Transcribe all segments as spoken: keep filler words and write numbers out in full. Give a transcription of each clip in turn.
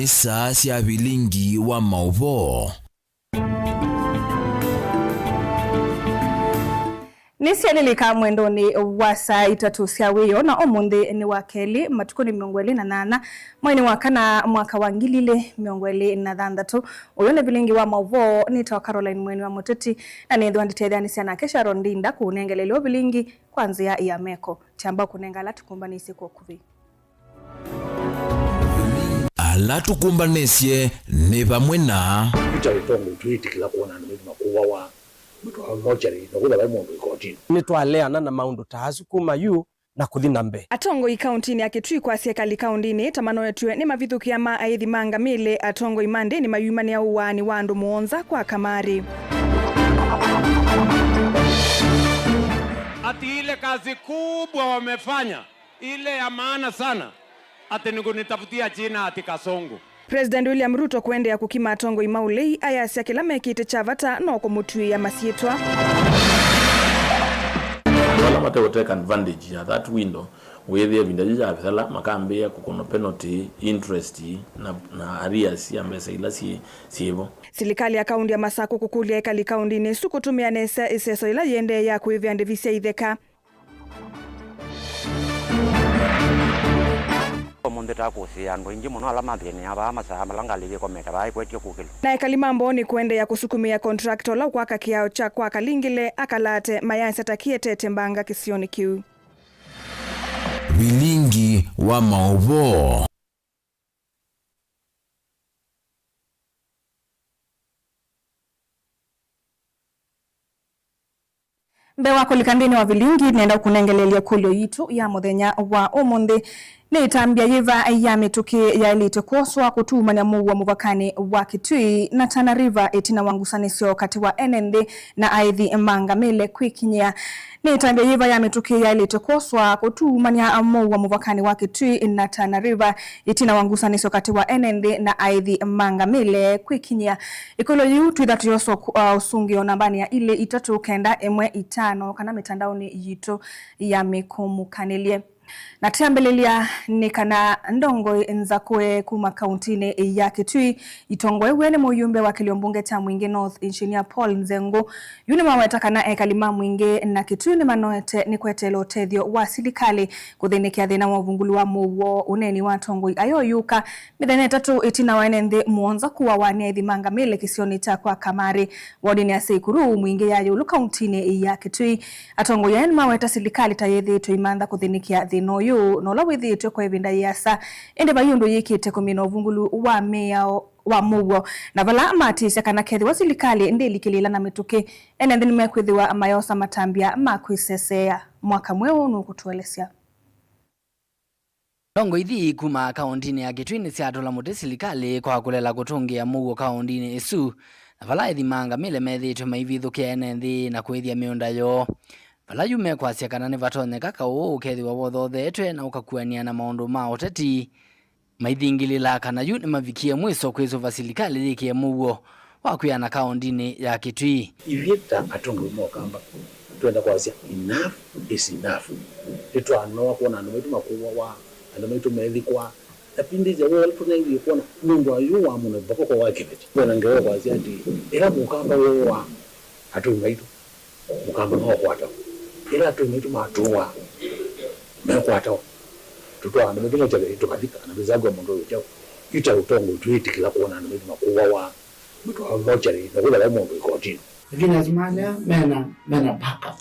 Nĩ saa sya vilingi wa maũvoo. Nĩsyalilika mwendonĩ wa saa itatũ sya wĩoo, na ũmũnthĩ nĩ wa kelĩ, matukũ nĩ mĩongo ĩlĩ na nyanya, mweinĩ wa kana, mwaka wa ngili ilĩ mĩongo ĩlĩ na thanthatũ. Ũyũ nĩ vilingi wa maũvoo, nĩtawa Caroline Mweni wa Mũteti, na nĩthwa nditetheanĩsya nake Sharon Ndinda kũũnengelelya ũvilingi kwa nzĩa ya meko. Kyamba kũnenga ala tũkũmbanĩsye kwa ũkuvĩ. Ala tũkũmbanĩsye nĩ vamwe na. Ita ũtongoi twĩtĩkĩla kwona andũ maitũ makũawa, matwawa mochari, na kũtha vai mũndũ ikotinĩ. Nĩtwaleana na maũndũ ta asu kuma yu na kũthi na mbee. Atongoi kaũntĩnĩ ya Kitui kwasya ekali kaũntĩnĩ ta manoetw'e nĩ mavithũkĩa ma aĩthi ma ngamĩle. Atongoi ma ndĩni mayumanĩa ũaani wa andũ mũonza kwa kamarĩ. Ati ile kazi kubwa wamefanya, ile ya maana sana, ati ni kunitafutia jina ati Kasongo. President William Ruto kũendeea kũkima atongoi ma ũlei, ayasya kĩla mekĩte kya vata no kũmũtw'ĩĩa masyĩtwa. Andũ ala mate take advantage ya that window, wĩthĩe ĩvinda yĩu yavĩthala, makambĩĩa kũkũnwa penalty, interest, na, na arrears ya mbesa ila syĩ, syĩvo. Silikalĩ ya kaũntĩ ya Masakũ kũkũlya ekali kaũntĩnĩ ĩsu kũtũmĩa nesa ĩseso ĩla yĩendee ya kũĩvĩa ndĩvi sya itheka. Ũmũnthĩ takũsĩĩa andũ aingĩ mũno ala mathĩnĩaa vaa masaa ala ngalĩ yĩkomete vaa ĩkwetye kũkĩlwa. Na ekali ma Mbooni kũendeea kũsukumĩa contractor ũla ũkwaka kĩao kya kwa Kalingile akalate mayasya ta kĩetete mbanga kĩsionĩ kĩu. Vilingi wa maũvoo. Mbee wa kũlika nthĩnĩ wa vilingi, nĩenda kũnengelelya ĩkũlyo yitũ ya mũthenya wa ũmũnthĩ. Nĩ ĩtambya yĩva ya mĩtũkĩ yaĩlĩte kwoswa kũtuumanya mũuo mũvakanĩ wa Kitui na Tana River ĩtina wa ngusanĩsyo katĩ wa ene nthĩ na aĩthi ma ngamĩle kwĩkinyĩa? Nĩ ĩtambya yĩva ya mĩtũkĩ yaĩlĩte kwoswa kũtuumanya mũuo mũvakanĩ wa Kitui na Tana River ĩtina wa ngusanĩsyo katĩ wa ene nthĩ na aĩthi ma ngamĩle kwĩkinyĩa? Ĩkũlyo yĩu twĩtha tũyosa ũku-, uh, ũsũngĩo nambanĩ ya ilĩ itatũ kenda ĩmwe itano kana mĩtandaonĩ yitũ ya mĩkũmũkanĩlye. Na twambĩlĩlya nĩ kana ndongoi nzakũe kuma kaũntĩnĩ ya Kitui itongoew'e nĩ mũyumbe wa kĩlio mbunge kya Mwingĩ North, Engineer Paul Nzengũ, yu nĩmaweta kana ekali ma Mwingĩ na Kitui nĩmanoete nĩ kweteela ũtethyo wa silikalĩ kũthĩnĩkĩa thĩna wa ũvungũlu wa mũuo. Ũneeni wa atongoi ayo ũyũka mĩthenya ĩtatũ ĩtina wa ene nthĩ mũonza kũawa nĩ aĩthi ma ngamĩle kĩsionĩ kya kwa Kamarĩ, wodinĩ ya Seikuru, Mwingĩ ya ĩũlũ kaũntĩnĩ ya Kitui. Atongoi aya nĩmaweta silikalĩ ta yĩthĩĩtwe ĩimantha kũthĩnĩkĩa thĩna ũyũ, na ũla wĩthĩĩtwe kwa ĩvinda yĩasa, ĩndĩ vai ũndũ yĩkĩte kũmina ũvungũlu wa mĩao wa mũuo, na vala matĩsya kana kethĩwa silikalĩ ndĩlikĩlĩĩla na mĩtũkĩ, ene nthĩ nĩmekwĩthĩwa mayosa matambya ma kwĩseseea. Mwaka mweũ nũkũtũelesya. Ndongoi ithi kuma kaũntĩnĩ ya Kitui nĩsyatũla mũtĩ silikalĩ kwa kũlela kũtũngĩĩa mũuo kaũntĩnĩ ĩsu, na vala aĩthi ma ngamĩle methĩĩtwe maivithũkĩa ene nthĩ na kũĩthya mĩũnda yoo, vala yu mekwasya kana nĩvatonyeka kaũ ũkethĩwa wothothetwe na ũkakuanĩa na maũndũ ma ũteti. Maithingĩlĩla kana yu nĩmavikie mwĩso kwĩsũva silikalĩ yĩkĩe mũuo wa kwĩana kaũntĩnĩ ya Kitui. Ithyĩ ta atongoi ma Ũkamba, twenda kwasya, enough is enough. Nĩtwanoa kwona andũ maitũ makũawa, andũ maitũ methikwa. Na pindĩ ya wĩa ũla tũnengie kwona nũndũ wa yu wa mũno voko kwa wa kĩveti. Kwona ngewa kwasya atĩ, ĩla Mũkamba wooa, atũi maitũ, Mũkamba no ũkwatawa. Ĩla atũi maitũ matũaa, mekwatawa. Tũtwaa andũ maitũ mochari tũkathika, na tũsakũa mũndũ ũyũ kyaũ. Yu ta ũtongoi twĩtĩkĩla kwona andũ maitũ makũawa, matwawa mochari, na kũtha vai mũndũ ikotinĩ. Lakini asu malea mena, mena backup.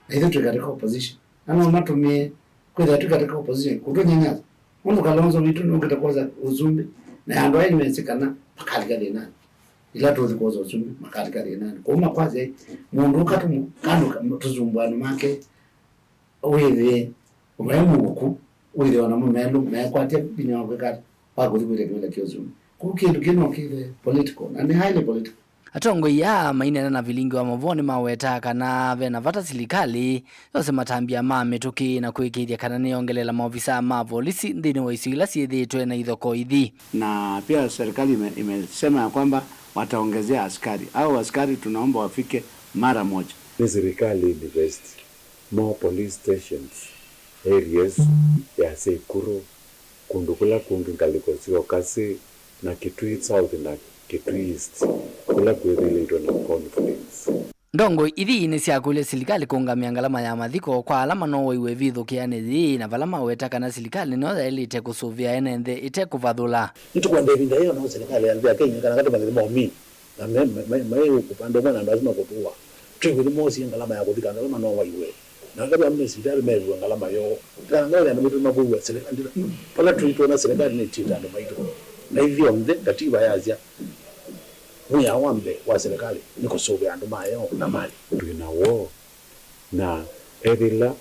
Na ithuĩ twĩ katika opposition. Na no matũmĩe kwĩthĩa twĩ katika opposition, kũtũnyanyasa. Nũndũ Kalonzo witũ nũkĩte kwosa ũsumbĩ, na andũ aya nĩmesĩ kana makalika thĩnanĩ. Ĩla tũthi kwosa ũsumbĩ, makalika thĩnanĩ. Kwoou makwasya, mũndũ ũka tũmũ-, kandũ ka-, tũsumbũanĩ make, wĩthĩe vai mũuku, wĩthĩe o namo melũ, mekwatya vinya wa kwĩka ata, wa kũthi kwĩtya kĩvĩla kya ũsumbĩ. Kwoou kĩndũ kĩu no kĩthwe political, na nĩ highly political. Atongoi aa maineena na vilingi wa maũvoo nĩmawetaa kana ve na vata silikalĩ yose matambya ma mĩtũkĩ na kũĩkĩĩthya kana nĩyongelela maovisaa ma volisi nthĩnĩ wa isio ila syĩthĩĩtwe na ithokoo ithi. Na pia serikali ime-, imesema ya kwamba wataongezea askari. Hao askari tunaomba wafike mara moja. Nĩ silikalĩ invest more police stations, areas ya Seikuru, kũndũ kũla kũngĩ ngalĩko syoka syĩ na Kitui South na Kitui East, kũla kwĩthĩlĩtwe na conflicts. Ndongoi ithi nĩsyakũlya silikalĩ kũũngamĩa ngalama ya mathiko kwa ala manooaiwe ĩvithũkĩanĩ yĩĩ, na vala maweta kana silikalĩ nĩyo yaĩlĩte kũsũvĩa ene nthĩ ĩte kũvathũla. Nĩtũkwenda ĩvinda yĩana ũũ silikalĩ ya nthĩ ya Kenya kana katĩ mathĩna ma ũmini na me, me, me, me ũpande ũmwe na andũ asu makũtũa. Twĩw'e nĩmoosie ngalama ya kũthika andũ ala manooaiwe. Na aka vamwe sivitalĩ mew'ĩwe ngalama yoo. Kana ngalama ya andũ maitũ makwĩw'a serikali. Vala tũitwona serikali nĩtiĩte andũ maitũ. Na ithyonthe katiba yasya mwĩao wa mbee wa serikali nĩ kũsũvĩa andũ mayo na mali. Twĩ na woo, na ethĩla,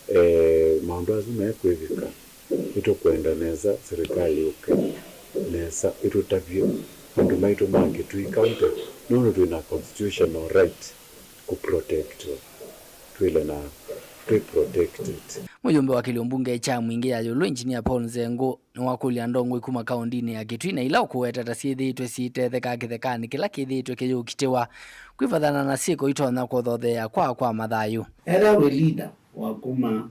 eh, maũndũ asu mekwĩvĩka, nĩtũkwenda nesa serikali yũke nesa ĩtũtavye andũ maitũ ma Kitui County, nũndũ twĩ na constitutional right kũprotectwa, twĩle na twĩ protected. Mũyũmbe wa kĩlio mbunge kya Mwingĩ ya Ĩũlũ, Engineer Paul Nzengũ, nĩwakũlya ndongoi kuma kaũndĩnĩ ya Kitui na ila ũkũweta ta syĩthĩĩtwe siitetheka kĩthekanĩ kĩla kĩthĩĩtwe kĩyũkitĩwa kwĩvathana na syĩko itonya kũthotheea kwa kwa mathayũ. Ethĩwa wĩ leader wa kuma,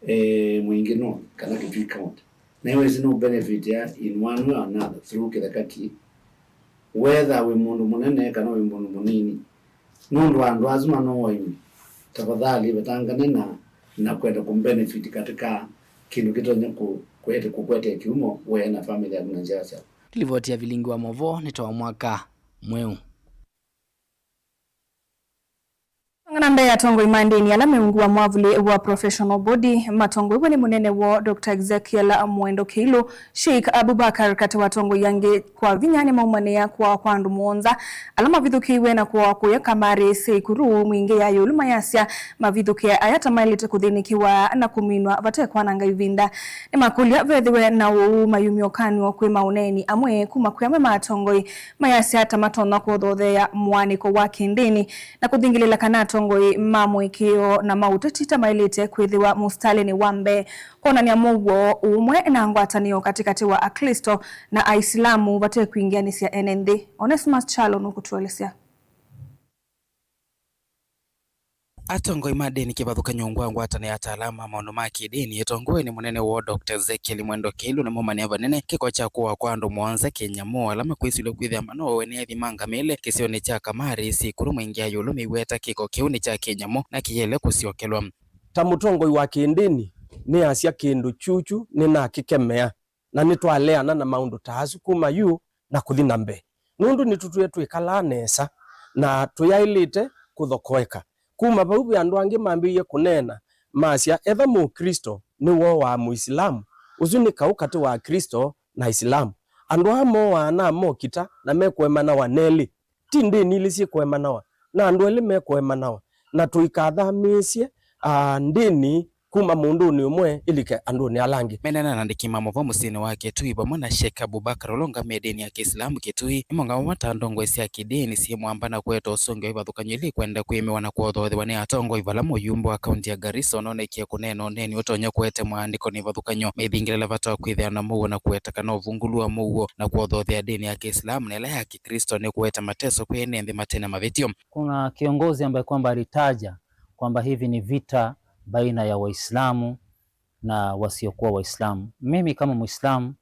eh, Mwingĩ North kana Kitui County, na wĩsĩ no benefit ya in one way or another through kĩtheka kĩĩ, whether wĩ mũndũ mũnene kana wĩ mũndũ mũnini, nũndũ wa andũ asu manooaiwe, tafadhali vetangane na, na kwenda kũmbenefit katika kĩndũ kĩtonya kũ-, kwete-, kũkwete kĩumo we na family yaku na nzyawa syaku. Livoti ya Vilingi wa Movoo nĩ ta wa mwaka mweũ. Tongana mbee ya atongoi ma ndĩni ala me ungu wa mwavuli wa Professional Body, matongoew'e nĩ mũnene woo Doctor Ezekiel Mwendo Kĩilũ, Sheikh Abubakar katĩ wa atongoi angĩ kwa vinya nĩmaumanĩa kũawa kwa andũ mũonza ala mavithũkĩiwe na kũawa kũya kamarĩ sya ikuru Mwingĩ ya Ĩũlũ, mayasya mavithũkĩa aya ta maĩlĩte kũthĩnĩkĩwa na kũminwa vate kwananga ĩvinda. Nĩmakũlya vethĩwe na ũu mayumya ũkany'o kwĩ maũneeni amwe kuma kwĩ amwe ma atongoi mayasya ta matonya kũthotheea mũaanĩko wa kĩndĩni na kũthingĩlĩla kana atongoi ma mũĩkĩĩo na ma ũteti ta maĩlĩte kwĩthĩwa mũsitalĩnĩ wa mbee kwonany'a mũuo, ũũmwe na ngwatanĩo katĩkatĩ wa Aklĩsto na Aisilamu vate kwingĩanĩsya ene nthĩ. Onesmus Kyalo nũkũtũelesya. Atongoi ma ndĩni kĩvathũkany'o ungu wa ngwatanĩo ya ataalamu ma maũndũ ma kĩndĩni ĩtongoew'e nĩ mũnene woo Doctor Ezekiel Mwendo Kĩilũ nĩmaumanĩa vanene kĩko kya kũawa kwa andũ mũonza kĩnyamũ ala makwĩsilw'a kwĩthĩa manooawe nĩ ethi ma ngamĩle kĩsionĩ kya kamarĩ sya ikuru Mwingĩ ya Ĩũlũ, meiweta kĩko kĩu nĩ kya kĩnyamũ na kĩyaĩle kũsyokelwa. Ta mũtongoi wa kĩndĩni, nĩasya kĩndũ kyukyu nĩnakĩkemea. Na nĩtwaleana na maũndũ ta asu kuma yu na kũthi na mbee, nũndũ nĩtũtwĩe twĩkalaa nesa na tũyaĩlĩte kũthokoeka. Kuma vau ve andũ angĩ mambĩĩie kũneena, masya, etha Mũklĩsto nĩwooaa Mũisilamu, ũsu nĩ kaũ katĩ wa Aklĩsto na Aisilamu. Andũ aa mooaa na mokita na mekũemanawa nelĩ. Ti ndĩni ilĩ syĩkũemanawa, na andũ elĩ mekũemanawa, na tũikathamĩĩsye, aa, ndĩni kuma mũndũnĩ ũmwe ĩlike andũnĩ ala angĩ. Menena na andĩki ma maũvoo mũsyĩnĩ wa Kitui vamwe na Sheikh Abubakar ũla ũngamĩe ndĩni ya Kĩisilamu Kitui, nĩmaũngama vamwe ta ndongoi sya kĩndĩni syĩ mwamba na kũete ũsũngĩo wa ivathũkany'o ila ikwenda kwĩmĩwa na kũothoothew'a nĩ atongoi vala mũyumbe wa kaunti ya Garissa ũnoonekie kũneena ũneeni ũtonya kũete mũaanĩko na ivathũkany'o maithingĩlĩla vata wa kwĩthĩana na mũuo na kũweta kana ũvungũlu wa mũuo na kũothoothea ndĩni ya Kĩisilamu na ĩla ya Kĩklĩsto nĩ kũete mateso kwĩ ene nthĩ mate na mavĩtyo. Kuna kiongozi ambaye kwamba alitaja kwamba hivi ni vita baina ya Waislamu na wasiokuwa Waislamu. Mimi kama Muislamu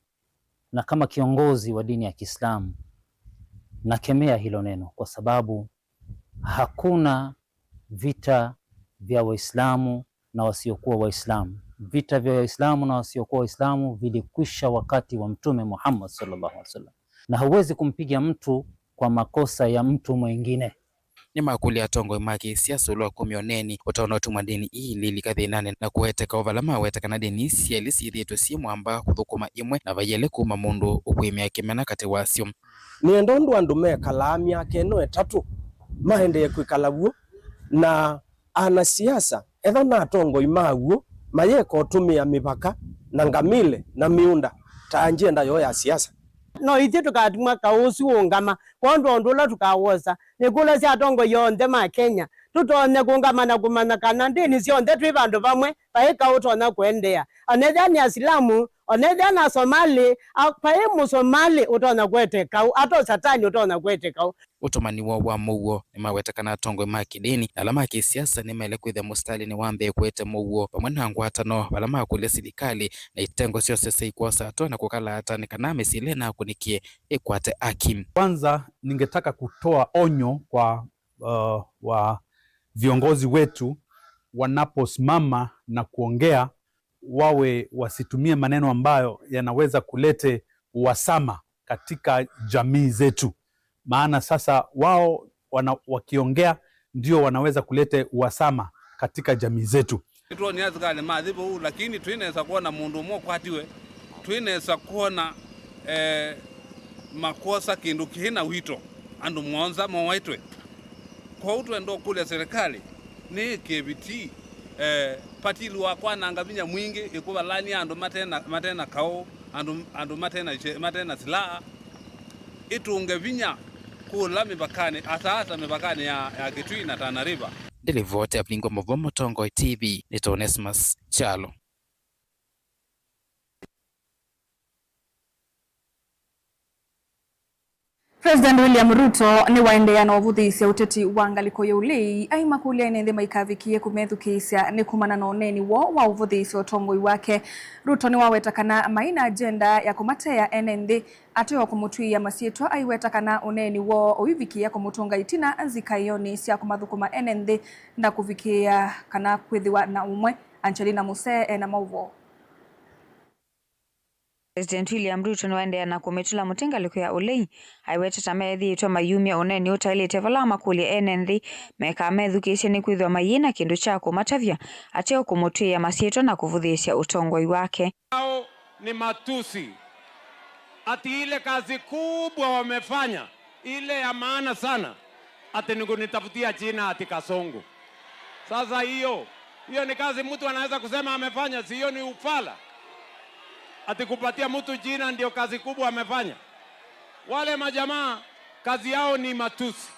na kama kiongozi wa dini ya Kiislamu nakemea hilo neno, kwa sababu hakuna vita vya Waislamu na wasiokuwa Waislamu. Vita vya Waislamu na wasiokuwa Waislamu vilikwisha wakati wa Mtume Muhammad sallallahu alaihi wasallam, na huwezi kumpiga mtu kwa makosa ya mtu mwingine. Nĩmakũlya atongoi ma kĩsiasa ũla wa kumya ũneeni ũtaũnotuma ndĩni ii ilĩ ilika thĩnanĩ na kũeteka o vala maweta kana ndĩni ii syelĩ syĩthĩĩtwe syĩ mwamba kũthũkũma ĩmwe na vaielĩ kuma mũndũ ũkwĩmĩa kĩmena katĩ wasyo. Nĩenda ũndũ andũ mekalaa myaka ĩno ĩtatũ maendee kwĩkala w'o, na anasiasa, etha na atongoi ma w'o, mayeka ũtũmĩa mĩvaka na ngamĩle na mĩũnda ta angyenda yoo ya siasa. No ithyĩ tũkatumwa kaũ ũsu ũũngama kwondũ wa ũndũ ũla tũkawosa. Nĩkũlasya atongoi onthe ma Kenya tũtonye kũũngama na kũmanya kana ndĩni syonthe twĩ vandũ vamwe, vai kaũ ũtonya kũendeea. Onethĩa nĩ Asilamu, Ona ethĩwa na Somali, a-, vai Mũsomali ũtonya kũete kaũ, ata Satani ũtonya kũete kaũ. Ũtũmani woo wa mũuo. Nĩmaweta kana atongoi ma kĩndĩni na ala ma kĩsiasa nĩmaĩle kwĩthĩa mũsitalĩnĩ wa mbee kũete mũuo vamwe na ngwatano vala makũlya silikalĩ na itengo syose syĩ kwosa hatua na kũkala ata nĩ kana mĩsilĩ ĩnakũnĩkie ĩkwate aki. Kwanza, ningetaka kutoa onyo kwa, uh, wa viongozi wetu wanaposimama na kuongea, wawe wasitumie maneno ambayo yanaweza kulete uhasama katika jamii zetu, maana sasa wao wana-, wakiongea ndio wanaweza kulete uhasama katika jamii zetu. Nĩtwonie asikalĩ mathi vau, lakini twĩnesa kwona mũndũ ũmwe ũkwatiwe, twĩnesa kwona, eh, makwosa kĩndũ kĩĩ na wito, andũ mũonza mowaitwe. Kwoou twenda ũkũlya serikali nĩĩkĩe vitii, eh, patili wa kwananga vinya mwingĩ ĩkũvalany'a andũ matena, matena kaũ, andũ, andũ matena ishe-, matena silaha, ĩtũnge vinya kũla mĩvakanĩ, asa asa mĩvakanĩ ya, ya Kitui na Tana River. Nĩ livoti ya Vingwa Mũvwa, Mũtongoi T V, nĩ Onesmus Kyalo. President William Ruto nĩwaendeea na ũvũthĩĩsya ũteti wa ngalĩko ya ũlei, aimakũlya ene nthĩ maikavikĩe kũmethukĩĩsya nĩ kumana na ũneeni woo wa ũvũthĩĩsya ũtongoi wake. Ruto nĩwaweta kana mai na agenda ya kũmateea ene nthĩ, ateo kũmũtw'ĩĩa masyĩtwa, aiweta kana ũneeni woo ũivikĩĩa kũmũtũnga ĩtina nzikaĩonĩ sya kũmathũkũma ene nthĩ na kũvikĩĩa kana kwĩthĩwa na ũmwe. Angelina Musee ena maũvoo. President William Ruto nĩwaendeea na kũmĩtũla mũtĩ ngalĩko ya ũlei, aiweta ta meethĩĩtwe mayumya ũneeni ũtaĩlĩte vala amakũlya ene nthĩ mekaa methukĩĩsye nĩkwĩthĩwa mayĩ na kĩndũ kya kũmatavya, ateo kũmũtw'ĩĩa masyĩtwa na kũvũthĩĩsya ũtongoi wake. Hao ni matusi. Ati ile kazi kubwa wamefanya, ile ya maana sana, ati ni kunitafutia jina ati Kasongo. Sasa hiyo, hiyo ni kazi mtu anaweza kusema amefanya, si hiyo ni ufala? Ati kupatia mtu jina ndio kazi kubwa amefanya? Wale majamaa kazi yao ni matusi.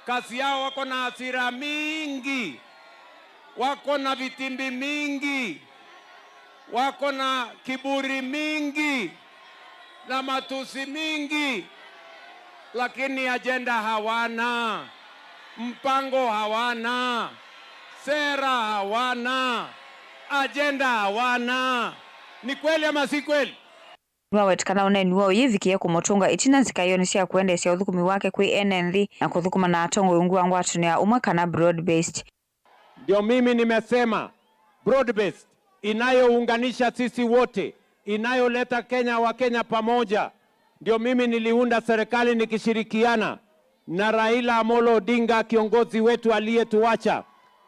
Kazi yao, wako na hasira mingi, wako na vitimbi mingi, wako na kiburi mingi na matusi mingi, lakini ajenda hawana, mpango hawana, sera hawana, ajenda hawana. Ni kweli ama si kweli? Nĩwaweta kana ũneeni woo ũyĩvikĩe kũmũtũnga ĩtina nzikaĩonĩ sya kũendeesya ũthũkũmi wake kwĩ ene nthĩ na kũthũkũma na atongoi ungu wa ngwatanĩo ya ũmwe kana broad based. Ndio mimi nimesema broad based, inayounganisha sisi wote, inayoleta Kenya, wa Kenya pamoja. Ndio mimi niliunda serikali nikishirikiana na Raila Amolo Odinga, kiongozi wetu aliyetuacha,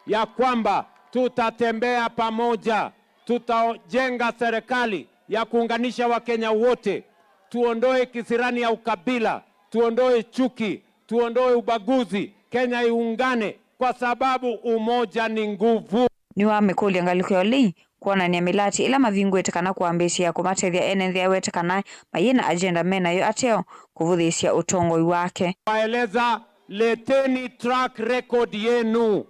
ya kwamba tutatembea pamoja, tutajenga serikali ya kuunganisha Wakenya wote, tuondoe kisirani ya ukabila, tuondoe chuki, tuondoe ubaguzi, Kenya iungane kwa sababu umoja ni nguvu. Nĩwamĩkũlya ngalĩko ya ũlei kwonany'a mĩlatĩ ĩla mavingũĩte kana kwambĩĩsya kũmatethya ene nthĩ, awete kana mayĩ na agenda me nayo ateo kũvũthĩĩsya ũtongoi wake. Waeleza, leteni track record yenu,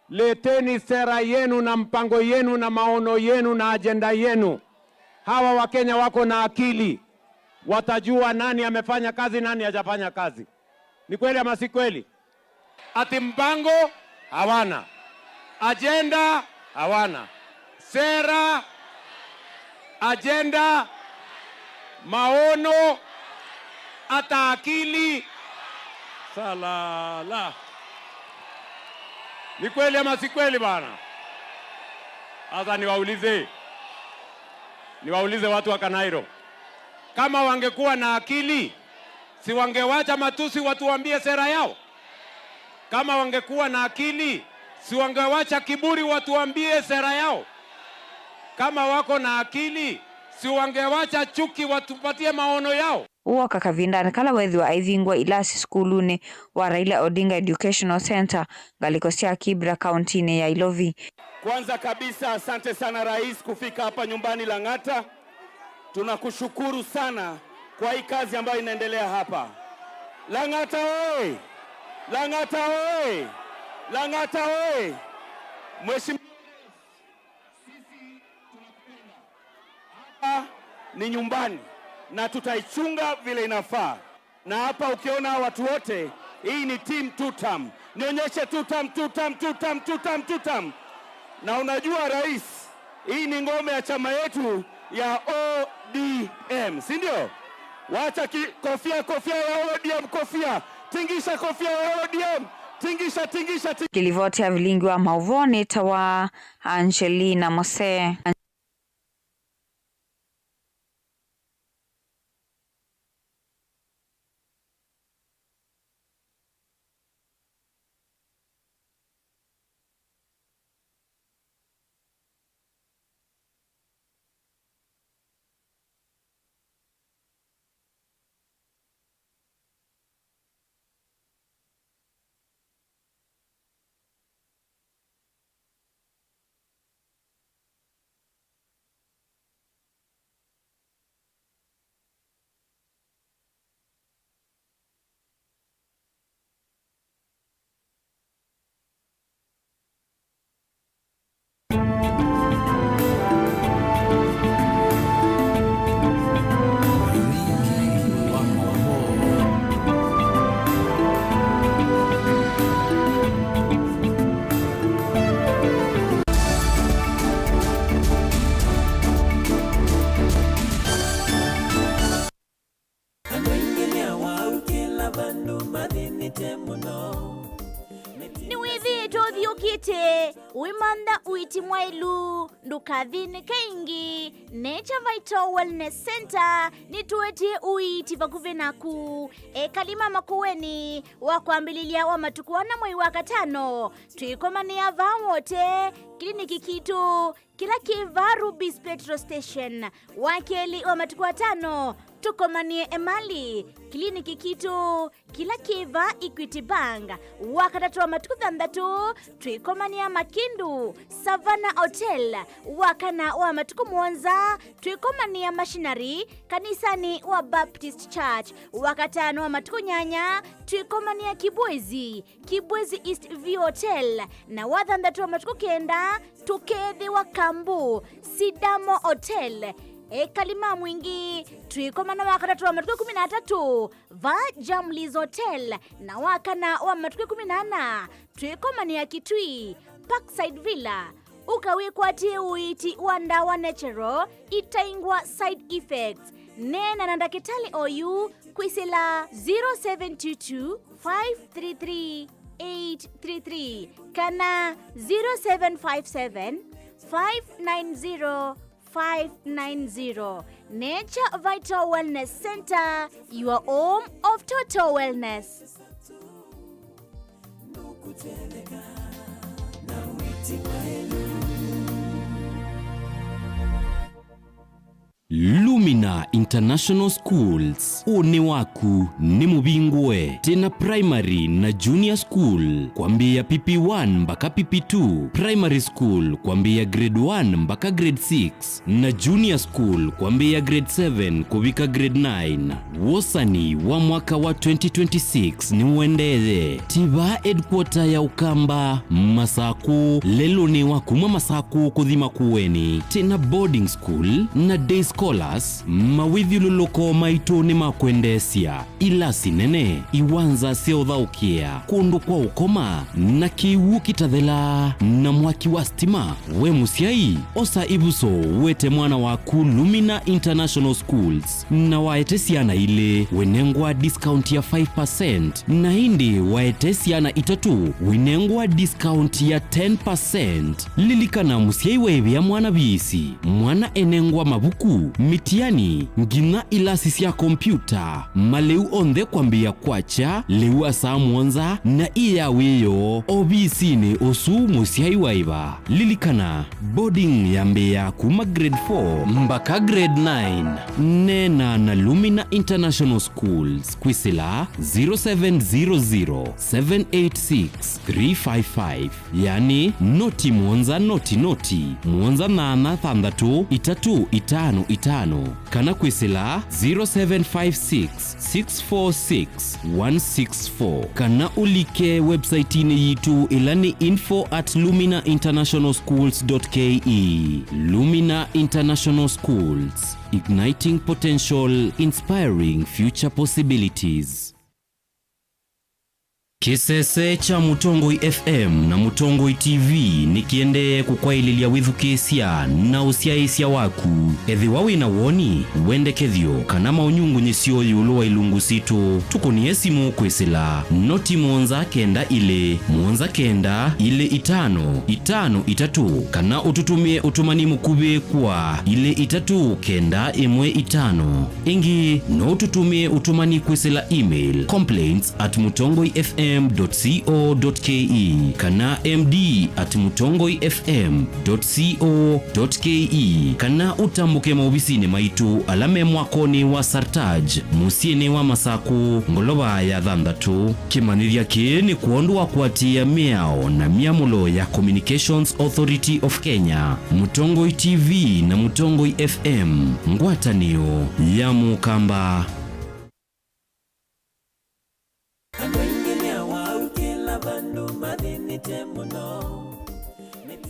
leteni sera yenu na mpango yenu na maono yenu na agenda yenu. Hawa Wakenya wako na akili, watajua nani amefanya kazi, nani hajafanya kazi. Ni kweli ama si kweli? Ati mpango hawana, ajenda hawana, sera, ajenda, maono, hata akili. Salala. Ni kweli ama si kweli bana? Sasa niwaulize, niwaulize watu wa Kanairo, kama wangekuwa na akili, si wangewacha matusi watuambie sera yao? Kama wangekuwa na akili, si wangewacha kiburi watuambie sera yao? Kama wako na akili, si wangewacha chuki watupatie maono yao? Ũũ woka kavindanĩ kala weethĩwa aivingũa ilasi sukulunĩ wa Raila Odinga Educational Centre, ngalĩko sya Kibra, kauntinĩ ya Ilovi. Kwanza kabisa, asante sana Rais kufika hapa nyumbani Lang'ata. Tunakushukuru sana kwa hii kazi ambayo inaendelea hapa. Lang'ata oye! Lang'ata oye! Lang'ata oye! Mheshimiwa Rais, sisi tunakupenda. Hapa Ni nyumbani na tutaichunga vile inafaa. Na hapa ukiona hawa watu wote, hii ni team two term. Nionyeshe two term, two term, two term, two term, two term. Na unajua rais, hii ni ngome ya chama yetu ya O D M, si ndio? Wacha ki-, kofia, kofia ya O D M, kofia. Tingisha kofia ya O D M. Tingisha, tingisha, tingisha. Kĩlivoti ya vilingi wa maũvoo nĩtawa Angelina Mose. Andũ aingĩ nĩ awau kĩla vandũ mathĩnĩte mũno. Nĩwĩthĩĩtwe ũthiũkĩte wĩmantha ũiiti mwaĩlu, ndũkathĩnĩke ĩngĩ. Nature Vital Wellness Center nĩtũetie ũiiti vakuvĩ naku. Ekali ma Makueni wa kwambĩlĩlya wa matukũ ana mwei wa katano, twĩkomanĩa vaa Wote, kliniki kitũ kĩla kĩ vaa Rubis Petrol Station, wa kelĩ wa matukũ atano, tũkomanĩe Emali, kliniki kitũ kĩla kĩ vaa Equity Bank, wa katatũ wa matukũ thanthatũ, twĩkomanĩa Makindu, Savannah Hotel, wa kana wa matukũ mũonza, twĩkomanĩa Machinery, kanisanĩ wa Baptist Church, wa katano wa matukũ nyanya, twĩkomanĩa Kibwezi, Kibwezi East View Hotel, na wa thanthatũ wa matukũ kenda, tũkeethĩwa Kambu, Sidamo Hotel. Ekali ma Mwingi, twĩkomana wa katatũ wa matukũ ĩkũmi na atatũ, vaa Jamlis Hotel, na wa kana wa matukũ ĩkũmi na ana, twĩkomanĩa Kitui, Parkside Villa. Ũka wĩkwatĩe ũiiti wa ndawa natural, itaingwa side effects. Neena na ndakĩtalĩ oyu kwĩsĩla zero seven two two, five three three, eight three three kana zero seven five seven, five nine zero, five nine zero. Nature Vital Wellness Center, your home of total wellness. Lumina International Schools, ũnĩ waku nĩ mũvingũe. Twĩna primary na junior school kwambĩĩa P P one mbaka P P two, primary school kwambĩĩa grade one mbaka grade six, na junior school kwambĩĩa grade seven kũvika grade nine. Wosani wa mwaka wa twenty twenty-six nĩũendee. Tiva headquarter ya Ũkamba, Masakũ, lelũnĩ wa kuma Masakũ kũthi Makueni. Twĩna boarding school na day scholars, mawĩthyũlũlũko maitũ nĩ ma kwendeesya. Ilasi nene, iwanza sya ũthaũkĩa, kũndũ kwa ũkoma, na kĩw'ũ kĩtathelaa, na mwaki wa stima. We mũsyai, osa ĩvuso wete mwana waku Lumina International Schools, na waete syana ilĩ, wĩnengwa discount ya five percent, na ĩndĩ waete syana itatũ, wĩnengwa discount ya ten percent. Lilikana, mũsyai waĩvĩa mwana viisi, mwana enengwa mavuku, mĩtiani, nginya ilasi sya kompyuta, malĩu onthe kwambĩĩa kwakya, lĩu asaa mũonza, na ĩ ya wĩoo ovisinĩ ũsu mũsyai waĩva. Lilikana, boarding yambĩĩa kuma grade four mbaka grade nine. Neena na Lumina International Schools kwĩsĩla zero seven zero zero, seven eight six, three five five. Yani, noti mũonza noti noti, mũonza nyanya thanthatũ itatũ itano itano. tano, kana kwĩsĩla zero seven five six, six four six, one six four, kana ũlike website-inĩ yitũ ĩla nĩ info at lumina international schools dot K E. Lumina International Schools, igniting potential, inspiring future possibilities. Kĩsese kya Mũtongoi F M na Mũtongoi T V nĩkĩendee kũkwaĩlĩlya wĩthukĩĩsya na ũsyaĩĩsya waku. Ethĩwa wĩ na woni, wendekethyo, kana maũnyungunyĩsyo ĩũlũ wa ilungu sitũ, tũkũnĩe simũ kwĩsĩla noti mũonza kenda ilĩ, mũonza kenda, ilĩ itano, itano itatũ, kana ũtũtũmĩe ũtũmani mũkuvĩ kwa ilĩ itatũ kenda ĩmwe itano. Ĩngĩ, no ũtũtũmĩe ũtũmani kwĩsĩla email, complaints at mutongoi F M dot co dot K E kana M D at mutongoi F M dot co dot K E, kana ũtambũke maovisinĩ maitũ ala me mwakonĩ wa Sartaj, mũsyĩnĩ wa Masakũ, ngolova ya thanthatũ. Kĩmanyĩthya kĩĩ nĩ kwondũ wa kũatĩĩa mĩao na myamũlo ya Communications Authority of Kenya, Mũtongoi T V na Mũtongoi F M, ngwatanĩo ya Mũkamba. Andũ aingĩ nĩ awau kĩla vandũ mathĩnĩte mũno.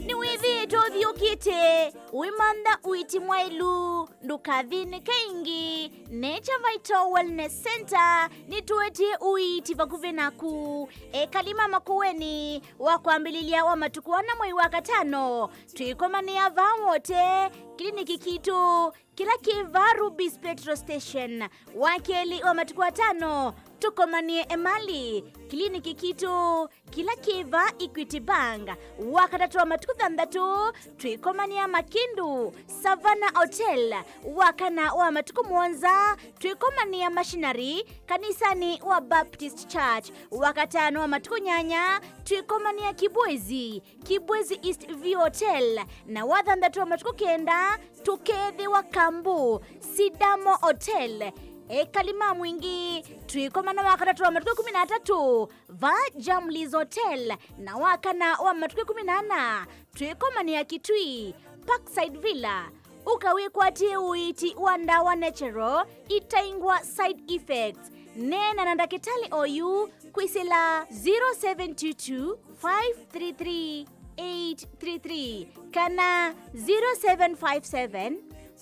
Nĩwĩthĩĩtwe ũthiũkĩte ũimantha ũiiti mwaĩlu, ndũkathĩnĩke ĩngĩ. Nature Vital Wellness Center nĩtũetie ũiiti vakuvĩ naku. Ekali ma Makueni wa kwambĩlĩlya wa matukũ ana mwei wa katano, twĩkomanĩa vaa Wote, kliniki kitũ kĩla kĩ vaa Rubis Petrol Station. Wa kelĩ wa matukũ atano, tũkomanĩe Emali, kliniki kitũ kĩla kĩ vaa Equity Bank. Wa katatũ wa matukũ thanthatũ, twĩkomanĩa Makindu, Savannah Hotel. Wa kana wa matukũ mũonza, twĩkomanĩa Machinery, kanisanĩ wa Baptist Church. Wa katano wa matukũ nyanya, twĩkomanĩa Kibwezi, Kibwezi East View Hotel, na wa thanthatũ wa matukũ kenda, tũkeethĩwa Kambu, Sidamo Hotel. Ekali ma Mwingi, twĩkomana wa katatũ wa matukũ ĩkũmi na atatũ, vaa Jamlis Hotel, na wa kana wa matukũ ĩkũmi na ana, twĩkomanĩa Kitui, Parkside Villa. Ũka wĩkwatĩe ũiiti wa ndawa natural, itaingwa side effects. Neena na ndakĩtalĩ oyu kwĩsĩla zero seven two two, five three three, eight three three kana zero seven five seven,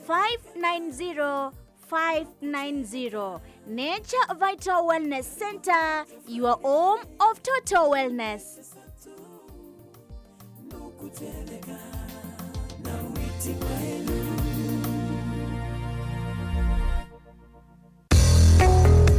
five nine zero, five nine zero. Nature Vital Wellness Center, your home of total wellness.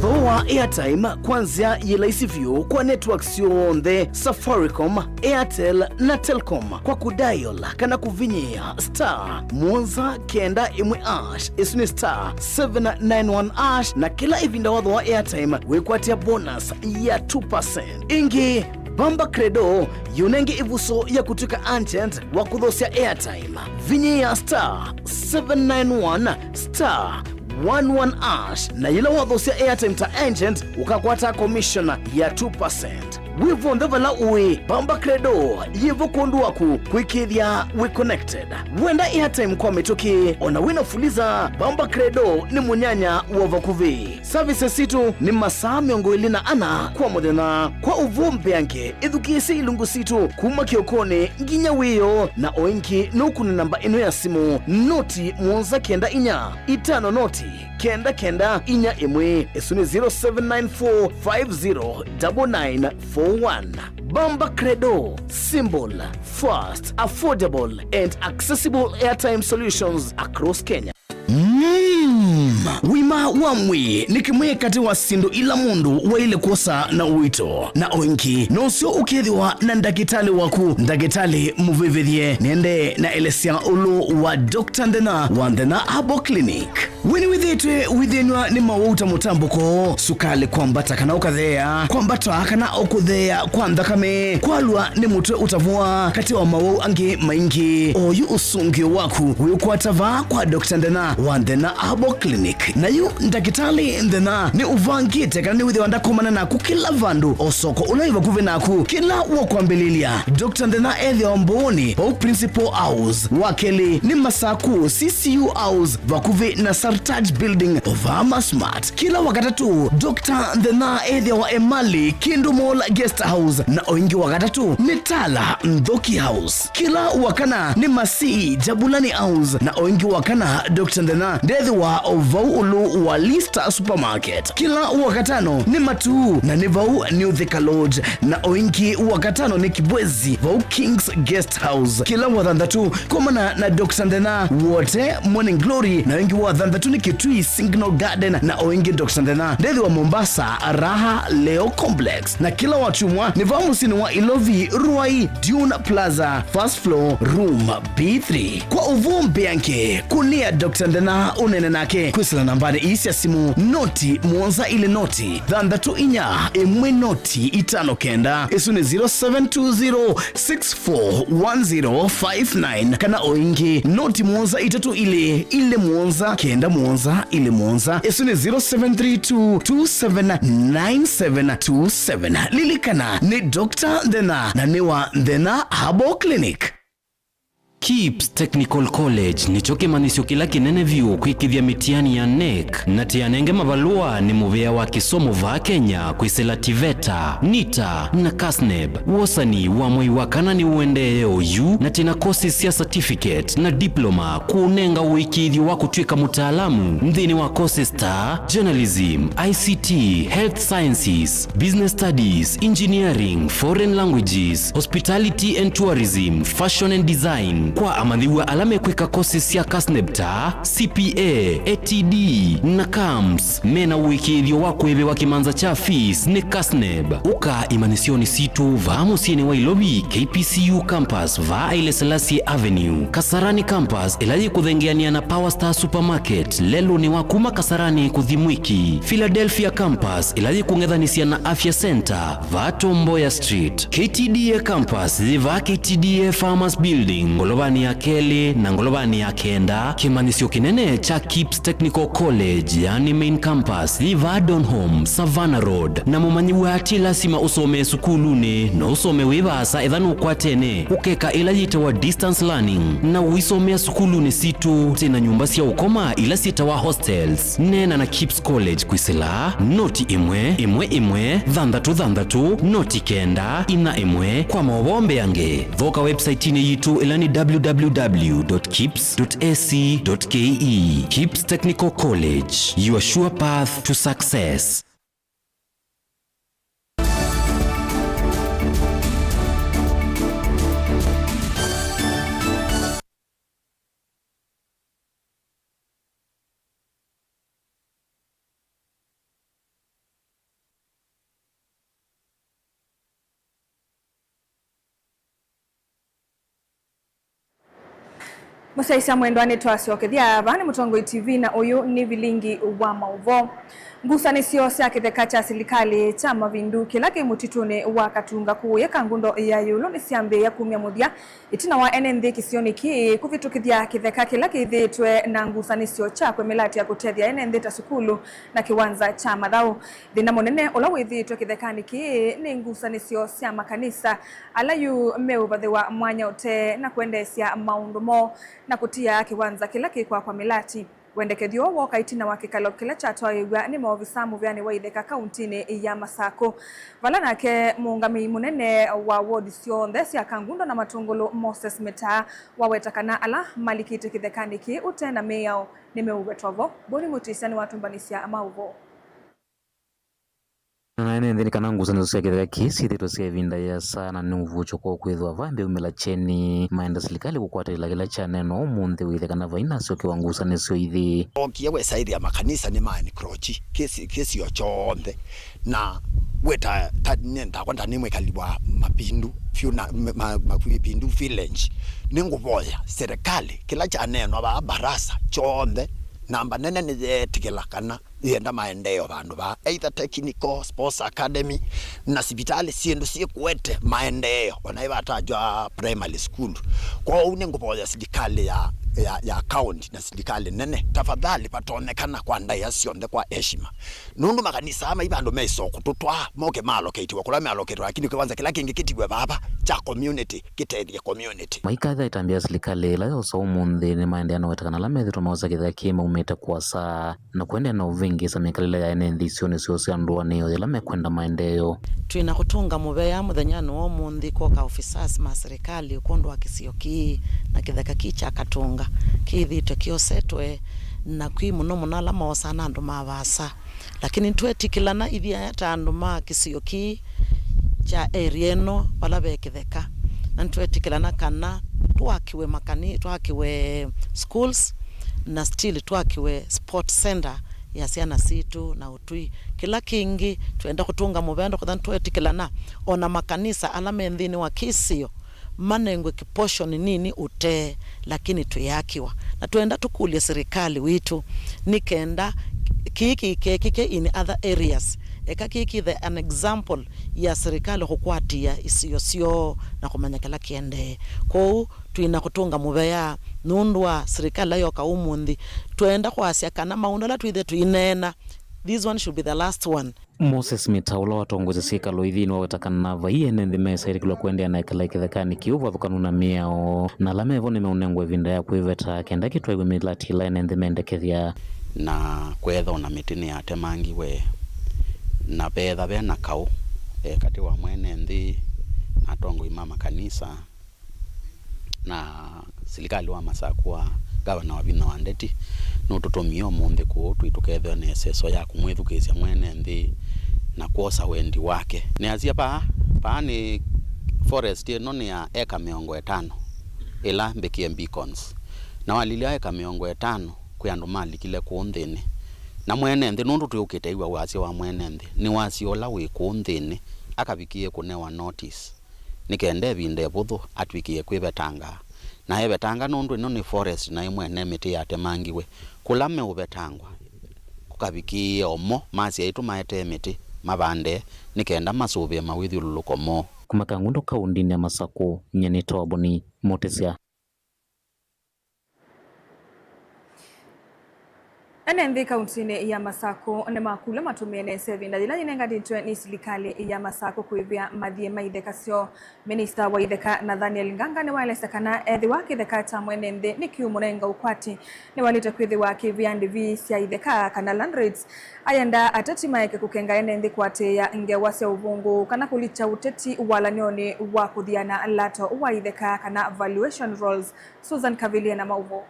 Thooa airtime kwa nzĩa yĩ laisi vyũ kwa network syonthe, Safaricom, Airtel na Telcom, kwa kũdial kana kũvinyĩĩa star mũonza kenda ĩmwe hash, ĩsu nĩ star seven nine one hash, na kĩla ĩvinda wathooa airtime wĩkwatĩa bonus ya two percent. Ĩngĩ, Bamba Credo yĩũnenge ĩvuso ya kũtw'ĩka agent wa kũthoosya airtime. Vinyĩĩa star seven nine one star one one hash, na yĩla wathoosya airtime ta agent, ũkakwata commission ya two percent. Wĩ vonthe vala ũĩ, Bamba Credo yĩvo kwondũ waku kwĩkĩĩthya wĩ connected. Wenda airtime kwa mĩtũkĩ, ona wĩna Fuliza, Bamba Credo nĩ mũnyanya wa vakuvĩ. Services sitũ nĩ masaa mĩongo ĩlĩ na ana kwa mũthenya. Kwa ũvoo mbeange, ĩthukĩĩsye ilungu sitũ kuma kĩokonĩ nginya wĩoo, na o ĩngĩ nũkũne namba ĩno ya simũ, noti mũonza kenda inya, itano noti, kenda kenda inya ĩmwe. Ĩsu nĩ zero seven nine four five zero double nine four one. Bamba Credo, simple, fast, affordable and accessible airtime solutions across Kenya. Mm. Ũima wa mwĩĩ nĩ kĩmwe katĩ wa syĩndũ ila mũndũ waĩle kwosa na ũito, na o ĩngĩ nũseo ũkethĩwa na ndakĩtalĩ waku, ndakĩtalĩ mũvĩvĩthye. Nĩendee na elesya ũlũ wa Doctor Nthena wa Nthena Herbal Clinic. We nĩwĩthĩĩtwe wĩthĩnw'a nĩ mawau ta mũtambũko, sukalĩ kwambata kana ũkatheea, kwambata kana ũkũtheea kwa nthakame, kwalwa nĩ mũtwe ũtavũa, katĩ wa mawau angĩ maingĩ? Oyu ũsũngĩo waku wĩũkwata vaa kwa Doctor Nthena wa Nthena Herbal Clinic. Na yu ndakĩtalĩ Nthena nĩ ũvangĩte kana nĩwĩthĩwa ndakomana naku kĩla vandũ, o soko ũla wĩ vakuvĩ naku, kĩla wa kwambĩlĩlya. Doctor Nthena ethĩawa Mbooni, vau Principal House. Wa kelĩ nĩ Masaku, C C U House, vakuvĩ na Sartaj Building, o vaa Massmart. Kĩla Wakatatũ, Doctor Nthena ethĩawa Emali, Kindu Mall Guest House, na o ĩngĩ Wakatatũ nĩ Tala Nthoki House. Kĩla Wakana nĩ Masii, Jabulani House, na o ĩngĩ Wakana, Doctor Nthena ndethĩwa o vau ũlũ wa Lista Supermarket. Kĩla Wakatano nĩ Matuu, na nĩ vau New Thika Lodge, na o ĩngĩ Wakatano nĩ Kibwezi, vau King's Guest House. Kĩla Wathanthatũ, komana na Doctor Nthena Wote Morning Glory, na o ĩngĩ Wathanthatũ nĩ Kitui Signal Garden, na o ĩngĩ Doctor Nthena ndethĩwa Mombasa, Raha Leo Complex. Na kĩla Wakyumwa nĩ vaa mũsyĩnĩ wa Ilovi, Ruai, Dune Plaza, first floor, room B three. Kwa ũvoo mbeange, kũnĩa Doctor Nthena ũneene nake kwĩsĩla nambanĩ ii sya simũ, noti mũonza ilĩ noti, thanthatũ inya, ĩmwe noti, itano kenda. Ĩsu nĩ zero seven two zero six four one zero five nine, kana o ĩngĩ, noti mũonza itatũ ilĩ, ilĩ mũonza, kenda mũonza, ilĩ mũonza. Ĩsu nĩ zero seven three two two seven nine seven two seven. Lilikana, nĩ Doctor Nthena, na nĩ wa Nthena Herbal Clinic. KIPS Technical College nĩkyo kĩmanyĩsyo kĩla kĩnene vyũ kwĩkĩthya mĩtiani ya NEC, na tĩanenge mavalũa nĩ mũvĩa wa kĩsomo vaa Kenya kwĩsĩla TVETA, NITA, na KASNEB. Wosani wa mwei wa kana nĩũendee oyu, na twĩna courses sya certificate na diploma kũũnenga ũĩkĩĩthyo wa kũtw'ĩka mũtaalamu nthĩnĩ wa courses ta journalism, I C T, health sciences, business studies, engineering, foreign languages, hospitality and tourism, fashion and design. Kwa amanyĩw'a ala mekwĩka courses sya KASNEB ta C P A, A T D, na CAMS, mena ũĩkĩĩthyo wa kũĩvĩwa kĩmanza kya fees nĩ KASNEB. Ũka imanyĩsyonĩ sitũ vaa mũsyĩnĩ wa Ilovi, K P C U campus, vaa Haile Selassie Avenue, Kasarani campus, ĩla yĩkũthengeanĩa na Power Star Supermarket, lelũnĩ wa kuma Kasarani kũthi Mwiki, Philadelphia campus, ĩla yĩkũng'ethanĩsya na Afya Center, vaa Tom Mboya Street, K T D A campus, yĩ vaa K T D A Farmers Building, ngolovanĩ ya kelĩ na ngolovanĩ ya kenda. Kĩmanyĩsyo kĩnene kya KIPS Technical College, yani main campus, yĩ vaa Donholm, Savannah Road. Na mũmanyĩw'a ti lasima ũsomee sukulunĩ, no ũsome wĩ vaasa etha nũkwatene, ũkeka ĩla yĩtawa distance learning, na ũisomea sukulunĩ sitũ. Twĩna nyũmba sya ũkoma ila syĩtawa hostels. Neena na KIPS College kwĩsĩla noti ĩmwe ĩmwe ĩmwe thanthatũ thanthatũ noti kenda inya ĩmwe. Kwa maũvoo mbeange, thoka website-inĩ yitũ ĩla nĩ W W W dot kips dot A C dot K E. KIPS Technical College, your sure path to success. Mũsyaĩĩsya mwendwa, nĩtwasyokethya vaa nĩ Mũtongoi T V, na ũyũ nĩ vilingi wa maũvoo. Ngusanĩsyo sya kĩtheka kya silikalĩ kya Mavindu kĩla kĩ mũtitũnĩ wa Katunga kũũya Kangundo ya ĩũlũ nĩsyambĩĩa kumya mũthya, ĩtina wa ene nthĩ kĩsionĩ kĩĩ kũvĩtũkĩthya kĩtheka kĩla kĩthĩĩtwe na ngusanĩsyo kya kwĩmĩlatya kũtethya ene nthĩ ta sukulu na kĩwanza kya mathaũ. Thĩna mũnene ũla wĩthĩĩtwe kĩthekanĩ kĩĩ nĩ ngusanĩsyo sya makanisa, ala yu meũvathĩwa mwanya ũtee na kwendeesya maũndũ moo na kũtia kĩwanza kĩla kĩ kwakwa mĩlati. Wendekethyo wooka ĩtina wa kĩkalo kĩla kyatwaĩĩw'a nĩ maovisa mũvĩanĩ wa itheka kauntinĩ ya Masakũ, vala nake mũũngamĩi mũnene wa wodi syonthe sya Kangundo na Matũngũlũ, Moses Mĩtaa, waweta kana ala malikĩte kĩthekanĩ kĩĩ ũtee na mĩao nĩmeũvetwa vo. Boni Mũtĩsya nĩwatũmbanĩsya maũvoo. Na ene nthĩ nĩ kana ngusanĩsyo sya kĩtheka kĩĩ syĩthĩtwe sya ĩvinda yĩasa na nĩ ũvuũkyo kwoo kwĩthĩwa vaa mbeũ mĩla kyeni. Maenda silikalĩ kũkwatĩlĩla kĩla kyaneenwa ũmũnthĩ wĩthĩe kana vaina asyokewa ngusanĩsyo ithi. Ookie wesaĩthĩa makanisa nĩ ma encroach kĩsi-, kĩsio kyonthe, na wĩta ta nĩ ndakwa nda nĩ mwĩkali wa Mapindu vyũ na ma-, ma-, Mapindu village. Nĩngũvoya serikali kĩla kyaneenwa vaa barasa kyonthe Namba nene nĩyeetĩkĩla kana yĩenda maendeeo vandũ vaa, either technical, sports academy, na sivitalĩ syĩndũ syĩkũete maendeeo, ona ĩvatajwa primary school. Kwoou nĩngũvoya silikalĩ ya, ya, ya county na silikalĩ nene, tafadhali, vatonyekana kwa ndaĩa syonthe kwa heshima. Nũndũ makanisa aa mai vandũ mesokũtũtwaa, moke maaloketiwe kũla mealoketiwe, lakini kĩwanza kĩla kĩngĩ kĩtiwe vava kya community, kĩtethye community. Maikatha ĩtambya ya silikalĩ ĩla yosa ũmũnthĩ nĩmaendeea na weta kana ala methĩtwe maosa kĩtheka kĩĩ maumĩte kũasa na kũendeea na ũvĩngĩĩsa mĩkalĩle ya ene nthĩ isionĩ syoo sya ndũanĩo yĩla mekwenda maendeeo. Twĩ na kũtũnga mũvea mũthenyanĩ wa ũmũnthĩ kwoka officers ma silikalĩ kwondũ wa kĩsio kĩĩ na kĩtheka kĩĩ kya Katũnga kĩthĩĩtwe kĩosetwe, na kwĩ mũno mũno ala moosaa na andũ ma vaasa. Lakini nĩtweetĩkĩlana ithyĩ ta andũ ma kĩsio kĩĩ kya area ĩno vala ve kĩtheka, na nĩtweetĩkĩlana kana twakiwe makani, twakiwe schools, na still twakiwe sport center ya syana sitũ na ũtwi. Kĩla kĩngĩ twenda kũtũnga mũvea, ndokwetha nĩtweetĩkĩlana ona makanisa ala me nthĩnĩ wa kĩsio manengwe kĩportion nini ũtee, lakini twĩakiwa. Na twenda tũkũlye sirikali witũ nĩ kenda kĩĩ kĩkekĩke in other areas. Eka kĩĩ kĩthe an example ya sirikali kũkwatĩa isio syoo na kũmanya kĩla kĩendee. Kwoou twĩ na kũtũnga mũvea nũndũ wa sirikali ĩla yoka ũmũnthĩ. Twenda kwasya kana maũndũ ala twĩthe tũineena, this one should be the last one. Moses Mita, ũla watongoesye syĩkalo ii nthĩnĩ wa weta kana vai ene nthĩ mesaĩlĩkĩlwa kũendeea na ĩkala kĩthekanĩ kĩu vathũkanu na mĩao, na ala mevo nĩmeũnengwa ĩvinda ya kwĩveta kenda kĩtwaĩwe mĩlati ĩla ene nthĩ mendekethya. Na kwethwa na mĩtĩ nĩyatemangiwe, na vetha vena kaũ, eh, katĩ wa mwene nthĩ na atongoi ma makanisa, na silikalĩ wa Masakũ wa Ngavana Wavinya wa Ndeti nũtũtũmie ũmũnthĩ kũũ twĩ tũkethĩwa na ĩseso ya kũmwĩthukĩĩsya mwene nthĩ na kwosa wendi wake. Nĩasya paa, paa nĩ forest ĩno nĩ ya eka mĩongo ĩtano ĩla mbĩkĩe beacons, na walilya eka mĩongo ĩtano kwĩ andũ malikile kũũ nthĩnĩ. Na mwene nthĩ, nũndũ twĩũkĩte ĩw'a wasya wa mwene nthĩ, nĩ wasya ũla wĩ kũũ nthĩnĩ akavikĩĩe kũnewa notice. Nĩ kenda ĩvinda ĩvũthũ atw'ĩkĩe kwĩvetanga. Na evetanga nũndũ ĩno nĩ forest na ĩ mwene mĩtĩ yatemangiwe. Kũla meũvetangwa kũkavikĩĩe o mo masyaĩtwe maetee mĩtĩ mavande nĩ kenda masũvĩe mawĩthyũlũlũko moo. Kuma Kangundo kaũndĩnĩ ya Masakũ, nyie nĩ Toboni Mũtĩsya. Ene nthĩ kauntinĩ ya Masakũ nĩmakũlw'a matũmĩe nesa ĩvinda yĩla yĩnenganĩtwe nĩ silikalĩ ya Masakũ kũĩvĩa mathiĩ ma itheka syoo. Minista wa itheka Nathaniel Nganga nĩwaelesya kana ethĩwa kĩtheka kya mwene nthĩ nĩkĩũmũnenga ũkwati, nĩwaĩlĩte kwĩthĩwa akĩvĩa ndivi sya itheka kana land rates. Ayenda ateti maeke kũkenga ene nthĩ kũatĩĩa ngewa sya ũvũngũ kana kũlikya ũteti walany'onĩ wa kũthiana lato wa itheka kana valuation rolls. Susan Kavilie na maũvoo.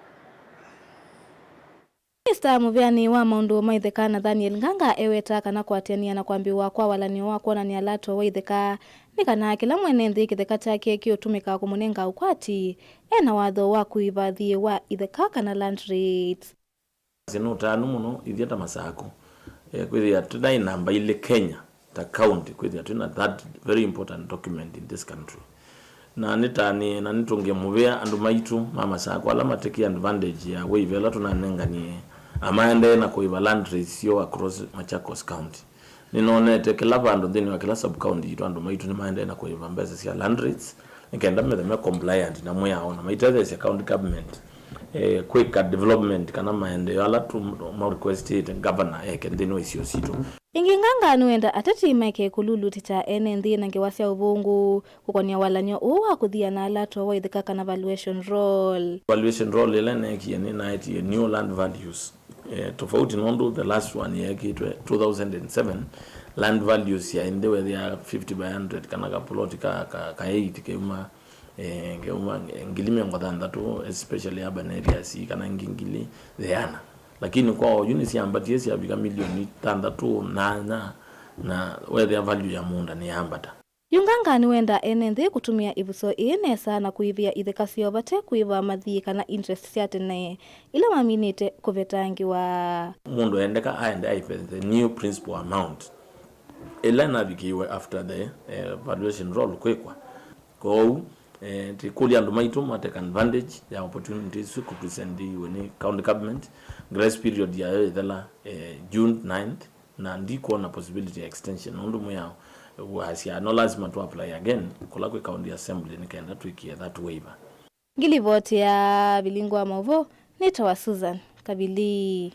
Minista mũveani wa maũndũ ma itheka Nathaniel Nganga eweta kana kũatĩanĩa na kwambĩĩwa kwa walany'o wa kwonany'a lato wa itheka nĩ kana kĩla mwene nthĩ kĩtheka kyake kĩũtũmĩka kũmũnenga ũkwati, ena watho wa kũĩva thiĩ wa itheka kana land rates. Nĩ ũtanu mũno ithyĩ ta Masakũ, eh, kwĩthĩa twĩ na namba ilĩ Kenya ta county, kwĩthĩa twĩ na that very important document in this country. Na nĩtanĩe na nĩtũngĩe mũvea andũ maitũ ma Masakũ ala matĩkĩ advantage ya waiver ĩla tũnanenganie, na maendee na kũĩva land rates syoo across Machakos County. Nĩnonete kĩla vandũ nthĩnĩ wa kĩla sub county yitũ andũ maitũ nĩmaendee na kũĩva mbesa sya land rates, nĩ kenda methe me compliant na mwĩao na maitetheesya county government, eh, kwĩka development kana maendeeo ala tũ-, ma requestĩte governor eke nthĩnĩ wa isio sitũ. Ĩngĩ Nganga nĩwenda ateti maeke kũlulutĩkya ene nthĩ na ngewa sya ũvũngũ kũkonĩa walany'o ũũ wa kũthiana lato wa itheka kana valuation roll. Valuation roll ĩla neekie nĩnaetie new land values. Eh, tofauti nũndũ the last one yeekĩtwe two thousand and seven, land values syaĩ nthĩ wethĩa fifty by hundred kana kapuloti ka, ka, ka eight keuma, eh, keuma ngili mĩongo thanthatũ, especially urban areas, kana ngi-, ngili ĩana. Lakini kwa oyu nĩsyambatie syavika milioni thanthatũ na nyanya, na wethĩa value ya mũũnda nĩyambata. Yu Nganga nĩwenda ene nthĩ kũtũmĩa ĩvuso ĩĩ nesa na kũĩvĩa itheka syoo vate kũĩva mathiĩ kana interest sya tene ila maminĩte kũvetangĩwa. Mũndũ endeka aende aive the new principal amount ĩla ĩnavikĩiwe after the, eh, valuation roll kwĩkwa. Kwoou, Eh, tũikũlya andũ maitũ ma take advantage ya opportunity isu kũpresentiwe nĩ county government. Grace period yayo ĩthela, eh, June ninth, na ndikwona possibility ya extension nũndũ mwĩao wasya no lazima tũ apply again kũla kwĩ county assembly nĩ kenda twĩkĩe that waiver. Ngilivoti ya Vilingi wa Mauvoo, nĩtawa Susan Kavili.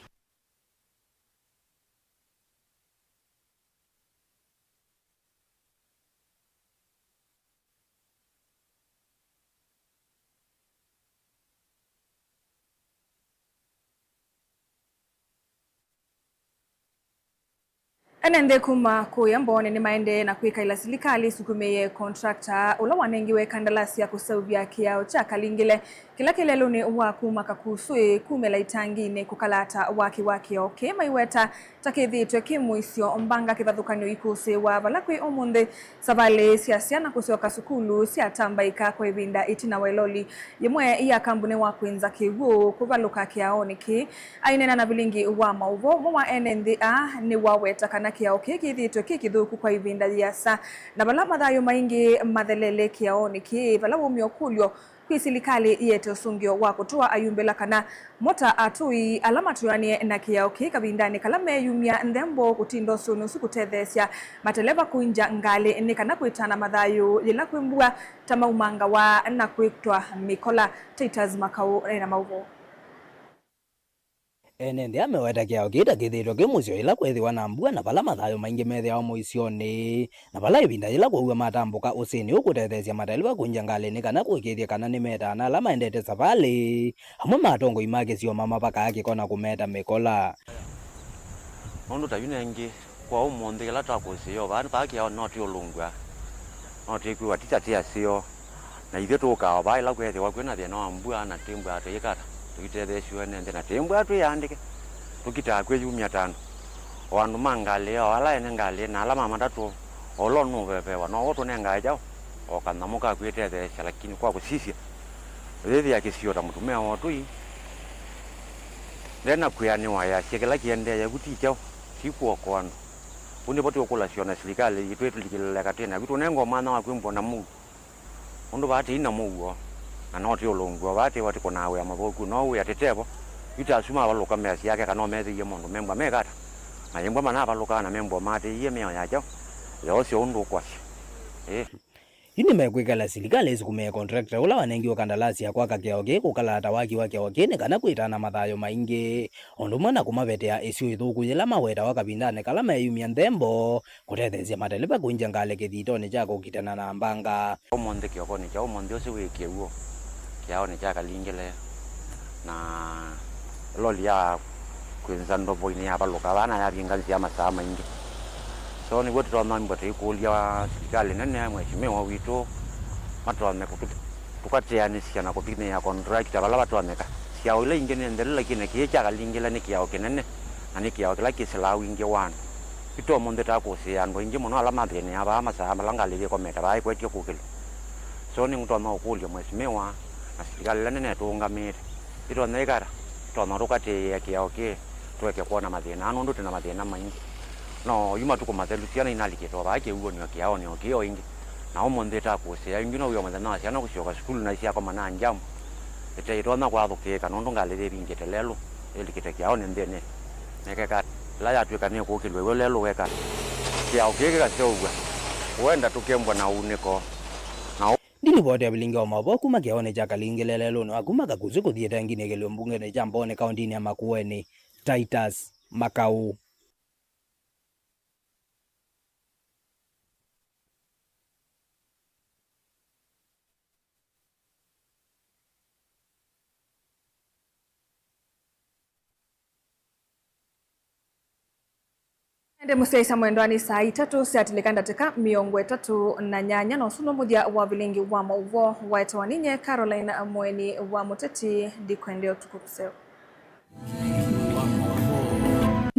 Ene nthĩ kuma kũya Mbooni nĩmaendee na kwĩkaĩla silikalĩ ĩsukumĩĩe contractor ũla wanengiwe kandalasi ya kũseũvya kĩao kya Kalingile kĩla kĩ lelũnĩ wa kuma Kakuswĩ kumĩla itanginĩ kũkalata waki wa kĩao kĩĩ maiweta ta kĩthĩĩtwe kĩ mũisyo mbanga kĩvathũkany'o ikũsĩĩwa vala kwĩ ũmũnthĩ. Savalĩ sya syana kũsyoka sukulu syatambaĩka kwa ĩvinda ĩtina wa ĩloli yĩmwe ya kambunĩ wa kwĩnza kĩw'ũ kũvalũka kĩaonĩ kĩĩ. Aineena na Vilingi wa Mauvoo, ũmwe wa ene nthĩ aa nĩwaweta kana kĩao kĩĩ kĩthĩĩtwe kĩ kĩthũku kwa ĩvinda yĩasa, na vala mathayũ maingĩ mathelele kĩaonĩ kĩĩ, vala waumya ũkũlyo kwĩ silikalĩ ĩete ũsũngĩo wa kũtũa ayumbĩla kana mo ta atũi ala matũanĩe na kĩao kĩĩ kavindanĩ kala meyumya nthembo kũtinda ũsũnĩ ũsu kũtetheesya mateleva kũingya ngalĩ nĩ kana kwĩtana mathayũ yĩla kwĩ mbua ta maumangawa na kwĩtwa mĩkola. Titus Makau ena maũvoo. Ene nthĩ aa meweta kĩao kĩĩ ta kĩthĩĩtwe kĩ mũseo yĩla kwĩthĩwa na mbua na vala mathayũ maingĩ methĩawa mũisyonĩ, na vala ĩvinda yĩla kwow'a matambũka ũsĩnĩ ũkũtetheesya mateleva kũingya ngalĩnĩ kana kũĩkĩĩthya kana nĩmetaa na ala maendete savalĩ, amwe ma atongoi ma kĩsio mamavakaa kĩko na kũmeta mĩkola. Maũndũ ta yu nengĩ, kwa ũmũnthĩ kĩla twakũsĩĩo vaa, vaa kĩao no twĩũlũngw'a, no twĩkwĩwa ti ta tĩ aseo. Na ithyĩ tũũkaa o vaa ĩla kwethĩwa kwĩ na thĩna wa mbua, na tĩ mbua tũyĩka ata? Tũitetheesye ene nthĩ, na tĩ mbua twĩyandĩke. Tũkitaa kwĩyumya ta andũ. O andũ ma ngalĩ, o ala ene ngalĩ, na ala ma matatũ, o ũla ũnũvevewa, no w'o tũnengae kyaũ? O kanyamũ ka kwĩtetheesya, lakini kwa kũsisya, ũyĩthĩa kĩsio ta mũtumĩa wa ũtũi, ndenakũĩanĩwa yasya kĩla kĩendee vu ti kyaũ, ti kũokoa andũ. Vu nĩvo tũkũlasya o na silikalĩ yitũ ĩtũlikĩlĩle katĩ, na vu tũnengwa mwanya wa kwĩmbwa na mũuo. Ũndũ vaa tĩi na mũuo, na no tĩũlũngw'a vaa tĩwa tĩkũnaa wĩa mathũku, no wĩa tĩtevo, yu ta asu mavalũka measya ake kana ũmethĩie maũndũ membwa meka ata? Mayĩmbwa manavalũkaa na membwa matĩie mĩao ya kyaũ? Yoosya ũndũ ũkwasya. Ĩĩ. Yu nĩmekwĩkala silikalĩ ĩsukumĩe contractor ũla wanengiwe kandalasi ya kwaka kĩao kĩĩ kũkalata waki wa kĩao kĩĩ nĩ kana kwĩtana mathayũ maingĩ, o ũndũ ũmwe na kũmavetea ĩsyũ ĩthũku yĩla mawetawa kavindanĩ kala meyumya nthembo kũtetheesya mateleva kũingya ngalĩ kĩthitonĩ kya kũkitana na mbanga. Ũmũnthĩ kĩokonĩ kya ũmũnthĩ ũsu wĩ kĩw'ũ kĩaonĩ kya Kalingile, na loli ya kwĩnza ndovoinĩ yavalũka vaa na yavinga nzĩa masaa maingĩ. So nĩw'o tũtonya mbwa tũikũlya silikalĩ nene, mheshimiwa witũ, matonye kũtũ-, tũkateanĩsya na kũvinyĩĩa contractor vala vatonyeka. Syao ila ingĩ nĩ nthelu, lakini kĩĩ kya Kalingile nĩ kĩao kĩnene, na nĩ kĩao kĩla kĩsĩlaa wingĩ wa andũ. Yu ta ũmũnthĩ takũsĩĩa andũ aingĩ mũno ala mathĩnĩaa vaa masaa ala ngalĩ yĩkomete vaa ĩkwetye kũkĩlw'a. So nĩngũtonya ũkũlya mheshimiwa na silikalĩ ĩla nene ĩtũũngamĩte, ĩtonya ĩka ata? Ĩtonya tũkatĩĩe kĩao kĩĩ tũeke kwona mathĩna aa, nũndũ twĩ na mathĩna maingĩ. No yu matukũ mathelu syana inalikĩte o vaa kĩw'ũnĩ o kĩaonĩ o kĩĩ o ĩngĩ. Na ũmũnthĩ ĩtakũsĩĩa ĩngĩ no wĩo mũthenya wa syana kũsyoka sukulu na isyakoma na njamu ĩte ĩtonya kwathũkĩĩka nũndũ ngalĩ yĩvingĩte lelũ. Ĩlikĩte kĩaonĩ nthĩnĩ, nekeka ĩla yatw'ĩka nĩkũkĩlw'a ĩw'o lelũ weka, kĩao kĩĩ kĩkaseũvw'a, wenda tũkembwa na ũunĩko. Na ũ- Ndilivoti ya Vilingi wa Maũvoo kuma kĩaonĩ kya Kalingile lelũnĩ wa kuma Kakuswĩ kũthi ĩtanginĩ ĩkĩlĩwe mbungenĩ kya Mbooni kaũntĩnĩ ya Makueni, Titus Makau. Ĩndĩ mũsyaĩĩsya mwendwa, nĩ saa itatũ syatilĩka ndatĩka mĩongo ĩtatũ na nyanya, na ũsu nĩ mũthya wa Vilingi wa Maũvoo. Waetawa ninye Caroline Mweni wa Mũteti. Ndikwendea ũtukũ mũseo.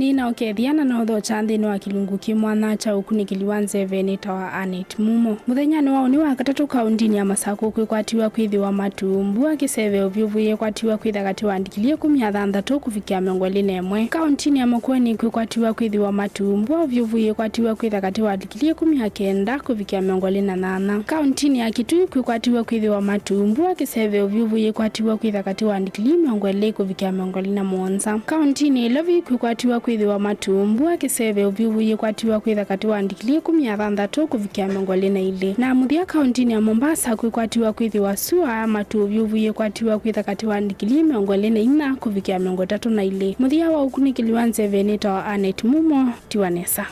Nĩnaũkethya na nothokya nthĩnĩ wa kĩlungu kĩ mwanya kya ũkunĩkĩli wa nzeve nĩtawa Annet Mumo. Mũthenyanĩ wa ũnĩ wa katatũ kaũntinĩ ya Masakũ kwĩkwatiw'a kwĩthĩwa matu, mbua kĩseve ũvyũvu yĩkwatiw'a kwĩtha katĩ wa ndikilii ĩkũmi na thanthatũ kũvikĩa mĩongo ĩlĩ na ĩmwe. Kaũntinĩ ya Makueni kwĩkwatiw'a kwĩthĩwa matu, mbua ũvyũvu yĩkwatiw'a kwĩtha katĩ wa ndikilii ĩkũmi na kenda kũvikĩa mĩongo ĩlĩ na nyanya. Kaũntinĩ ya Kitui kwĩkwatiw'a kwĩthĩwa matu, mbua kĩseve ũvyũvu yĩkwatiw'a kwĩtha katĩ wa ndikilii mĩongo ĩlĩ kũvikĩa mĩongo ĩlĩ na mũonza. Kaũntinĩ ya Ilovi kwĩkwatiw'a kwĩthĩwa matu, mbua kĩseve ũvyũvu yĩkwatiw'a kwĩtha katĩ wa ndikilii ĩkũmi na thanthatũ kũvikĩa mĩongo ĩlĩ na ilĩ. Na mũthya kaũntinĩ ya Mombasa kwĩkwatiw'a kwĩthĩwa sua, matu ũvyũvu yĩkwatiw'a kwĩtha katĩ wa ndikilii mĩongo ĩlĩ na inya kũvikĩa mĩongo ĩtatũ na ilĩ. Mũthya wa ũkunĩkĩli wa nzeve nĩtawa Annet Mumo, tiwa nesa.